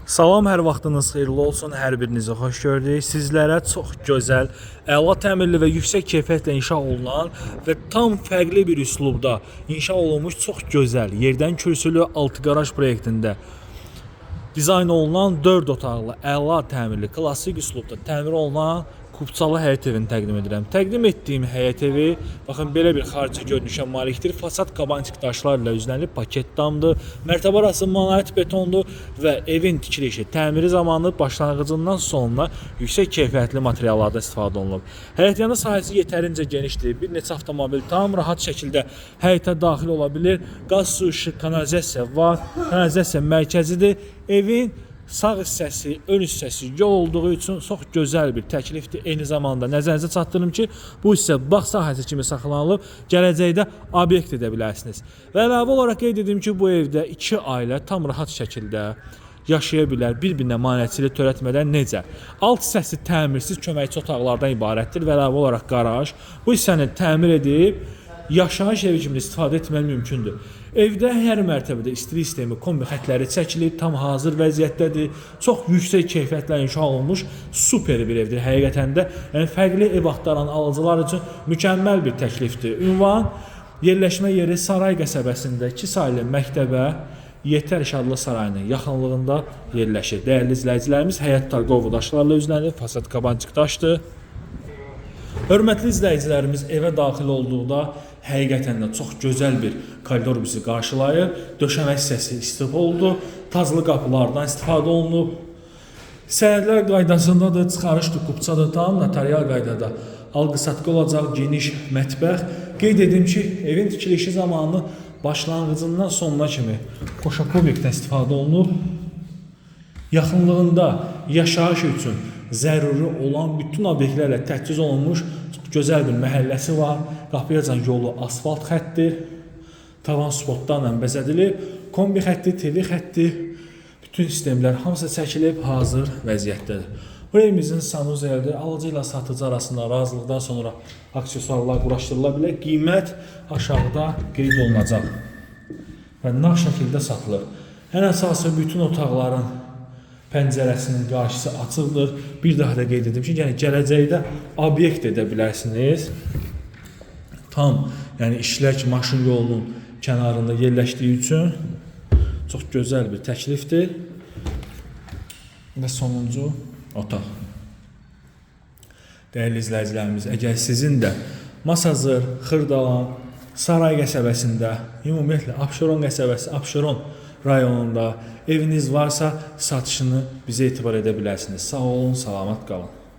Salam, hər vaxtınız xeyirli olsun. Hər birinizi xoş gördük. Sizlərə çox gözəl, əla təmirli və yüksək keyfiyyətlə inşa olunan və tam fərqli bir üslubda inşa olunmuş çox gözəl yerdən kürsülü 6 qaraj proyektində dizayn olunan 4 otaqlı, əla təmirli, klassik üslubda təmir olunan kupçalı həyət evini təqdim edirəm. Təqdim etdiyim həyət evi, baxın belə bir xarici görünüşə malikdir. Fasad kabançik daşlarla üzlənib, paket damdır. Mərtəbə arası monolit betondur və evin tikilişi, təmiri zamanı başlanğıcından sonuna yüksək keyfiyyətli materiallardan istifadə olunub. Həyətyanı sahəsi yetərincə genişdir. Bir neçə avtomobil tam rahat şəkildə həyətə daxil ola bilir. Qaz, su, işıq, kanalizasiya var. Kanalizasiya mərkəzidir. Evin sağ hissəsi, ön hissəsi yol olduğu üçün çox gözəl bir təklifdir. Eyni zamanda nəzərinizə çatdırım ki, bu hissə bağ sahəsi kimi saxlanılıb, gələcəkdə obyekt edə bilərsiniz. Və əlavə olaraq qeyd edim ki, bu evdə iki ailə tam rahat şəkildə yaşaya bilər, bir-birinə maneəçilik törətmədən necə? Alt hissəsi təmirsiz köməkçi otaqlardan ibarətdir və əlavə olaraq qaraj. Bu hissəni təmir edib yaşayış evi kimi istifadə etmək mümkündür. Evdə hər mərtəbədə istilik sistemi, kombi xətləri çəkilib, tam hazır vəziyyətdədir. Çox yüksək keyfiyyətlə inşa olunmuş super bir evdir həqiqətən də. Yəni fərqli ev axtaran alıcılar üçün mükəmməl bir təklifdir. Ünvan, yerləşmə yeri Saray qəsəbəsində 2 saylı məktəbə Yetər Şadlı Sarayının yaxınlığında yerləşir. Dəyərli izləyicilərimiz, həyət tarqovu daşlarla üzlənir, fasad kabançıq daşdır. Hörmətli izləyicilərimiz, evə daxil olduqda həqiqətən də çox gözəl bir koridor bizi qarşılayır. Döşəmə hissəsi istif oldu. Tazlı qapılardan istifadə olunub. Sənədlər qaydasındadır, çıxarışdır, kupçadır, tam notarial qaydada. Alqı-satqı olacaq geniş mətbəx. Qeyd edim ki, evin tikilişi zamanı başlanğıcından sonuna kimi qoşa kubikdən istifadə olunub. Yaxınlığında yaşayış üçün zəruri olan bütün obyektlərlə təchiz olunmuş çox gözəl bir məhəlləsi var. Qapıyacan yolu asfalt xəttdir. Tavan spotlarla bəzədilib. Kombi xətti, TV xətti, bütün sistemlər hamısı çəkilib, hazır vəziyyətdədir. Bu evimizin sanuzelidir. Alıcı ilə satıcı arasında razılıqdan sonra aksesuarlar quraşdırıla bilər. Qiymət aşağıda qeyd olunacaq və nağd şəkildə satılır. Ən əsası bütün otaqların pəncərəsinin qarşısı açıqdır. Bir daha da qeyd edim ki, yəni gələcəkdə obyekt edə bilərsiniz. Tam, yəni işlək maşın yolunun kənarında yerləşdiyi üçün çox gözəl bir təklifdir. Və sonuncu otaq. Dəyərli izləyicilərimiz, əgər sizin də Masazır, Xırdalan, Saray qəsəbəsində, ümumiyyətlə Abşeron qəsəbəsi, Abşeron rayonunda eviniz varsa satışını bizə etibar edə bilərsiniz. Sağ olun, salamat qalın.